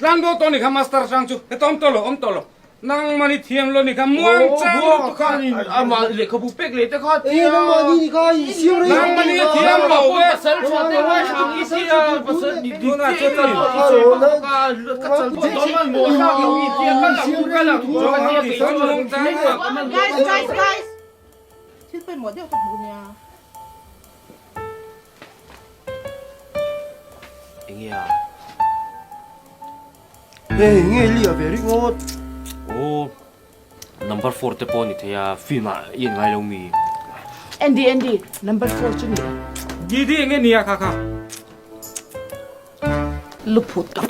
Tlan bo tawh ni kha master hrang chu heta awm tawh lo awm tawh lo. Nang mani thiam lo ni kha muang chang lutuk kha. Amah lehkhabu pek leh te kha tia. Nang mani ni kha i siam rei. Nang mani thiam lo ve. Pasal tha te ngai hrang i tia pasal ni dik Tunah te chuan i sawi vak vak a ka chal pawh dawn man maw hlak lo i tia kal ang u kal ang u ka tia kei chuan. Guys guys guys thil pawimawh deuh ka hmu nia. Enge a? Hei nge lia ve ringawt. Aw number 4 te pawh ni thei a film ah i en ngai lo mi. Andy Andy number 4 chu ni e. Didi enge nia kha kha. Luphut ka.